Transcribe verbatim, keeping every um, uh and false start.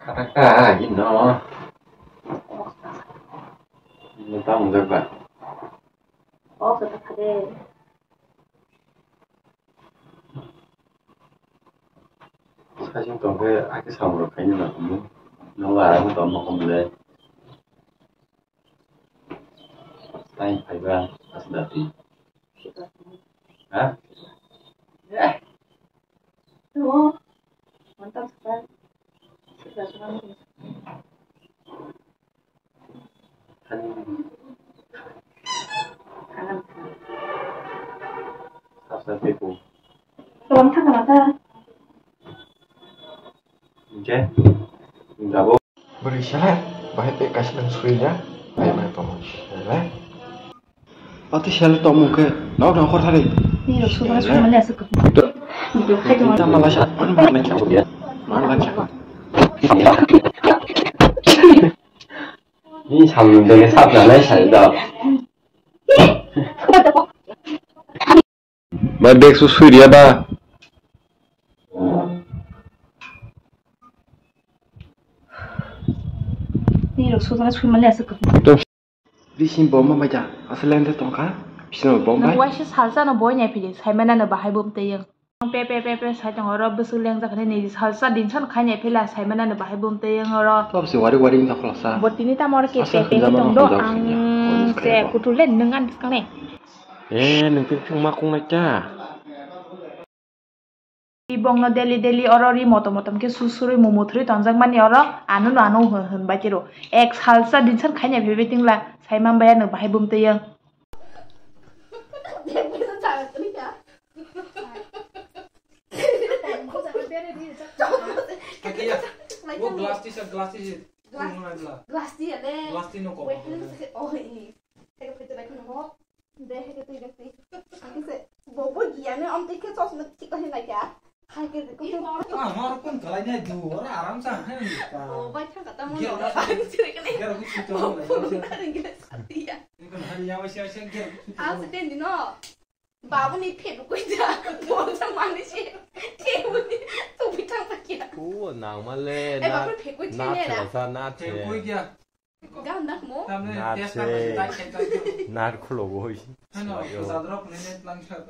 Kata ka ino. Ino tamo jaga. Sajing tongkhe akhe samung rok khaina nangkukmung. Nang lara khe tongma khe mole. Time phaiba aswk dati. Ha? Tolong thang kana ta? Hingke, hingke abo. Bwrwi sele, bahai tei kaisa nang suri ya, bahai bahai tongma sele. Pati sele tongmung khe, nok nang khor thari. Ni rok suba sele. Sumali aswk. Video khai tongma. Tama lasa, mana mana kya dia? Mana mana kya? Ni samung dege sap jalai sai da. Bai bag su sui riya ba? Ni rok sujana sui mali aswk. Bising bomba bai ja, asal lengte tongkha, bising bomba. Nang waisa salsa no boi nai phili, saimana no bahai bum teyeng. Pe pe pe pe sai tong oro bwswk lengjak hwnwi ni salsa dinsan khai nai phila, saimana no bahai bum teyeng oro. Tabsi wari wari wngkha khulasa. Bo tini tamo oro ke pe pe tong do, ang se kutul le nung an bwskang ne. Eh, nung tini thung ma kung nai ta. Bongno daily daily oro ri motom motom khe su surwi mumu thurwi tonjak mani oro ano no ano hwn hwn bai tiro. Ek salsa dinsan khaina phaibai tingla sai man bai ano bahai bum tei yang. Glass tea sa, glass tea. Glass tea ya le. Glass tea no kok. Oh, ini. Tega pete bai kono. Deh, ke tui, ke tui. Aku se, bobo giane, om tui ke sos me tik kau hinai kya? Hai ke, ke. Ah, mar kon kalai ne du, ora aram sa hai. Oh, bai thang kata mo. Ger, ger, ger, ger. Ini kan hari yang masih, masih ger. Ah, sekian dino. Babu ni phe koi da. Bo sa mani se. Te bu ni tu bi thang pa kya? Oh, nang ma le. Eh, babu phe koi na. Sa na the. Phe koi kya? Gam dak mo? Tamne test na. Nar khulo boi. Hano, sadrok ne ne lang sa.